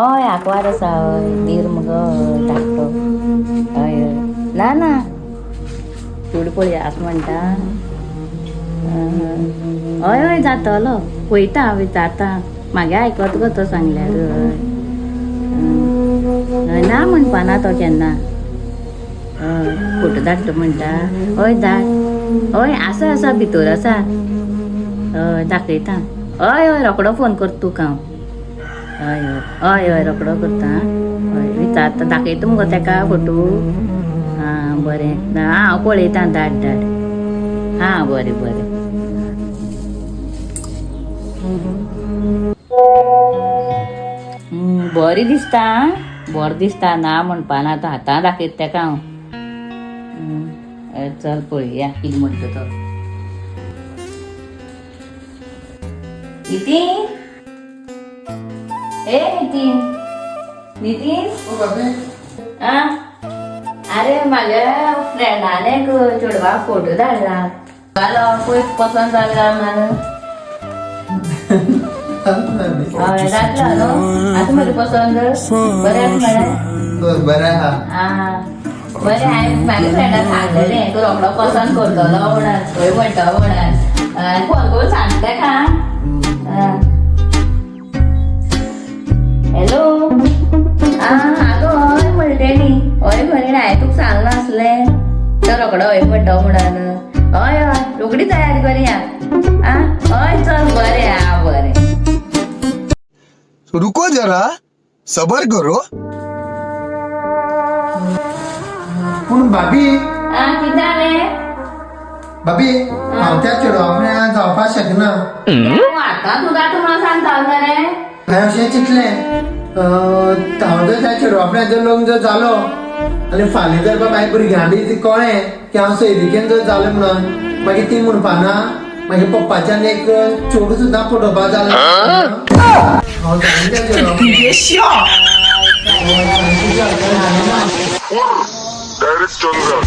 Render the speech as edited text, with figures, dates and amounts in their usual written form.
हय आंकवार आसा. हय दीर मुगो धाकटो. हय हय ना ना चेडूं पळय आसा म्हणटा. हय हय जातलो पळयता हांव विचारता मागे आयकत गो तो सांगल्यार. हय हय ना म्हणपा ना तो केन्ना. हय फोटो धाडटा म्हणटा. हय धाड. हय आसा आसा भितर आसा. हय दाखयता. हय हय रोकडो फोन करता तुका हांव. हय हय हय हय रोकडो करता. हय विचारता दाखयता मुगो तेका फोटो. आं बरें आं हांव पळयता. धाड धाड. आं बरें बरें. बरें दिसता आं बरें दिसता. ना म्हणपा ना तो हातां दाखयता तेका हांव. चल पळोवया कितें म्हणटा तो. नितीन ए नितीन नितीन. आं अरे म्हाज्या फ्रेंडान एक चेडवा फोटो धाडला. जालो पळय पसंत जालो काय म्हणून. हय जातलो न्हू आतां मरे पसंत. बरें आसा मरे. बरें आहा. आं बरें हांवें म्हाज्या फ्रेंडाक सांगलेलें तूं रोकडो पसंत करतलो म्हणून. हय म्हणटा म्हणून फोन करून सांग तेका. हॅलो. आं आगो हय म्हणलें तेणी. हय मरे हांवें तुका सांगलां आसलें तो रोकडो हय म्हणटा म्हणून. हय हय रोखडी तयारी करया. आं हय चल बरें. आं बरें. रुको जरा सबर करो. पूण भाभी. आं कितें जालें? भाभी हांव त्या चेडवा फुड्यान जावपाक शकना. आतां तूं जाता म्हणून सांगता मरे. हांवें अशें चिंतलें हांव जर त्या चेडवा फुड्यान जर लग्न जर जालो आनी फाल्यां जर बाबा भुरग्यां बी कळ्ळें की हांव सोयरीकेन जर जालें म्हणून मागीर ती म्हणपा ना मागीर पप्पाच्यान एक चेडूं सुद्दां पटोवपा जालें. हांव जालें त्या चेडवा. डायरेक्ट चंद्रार.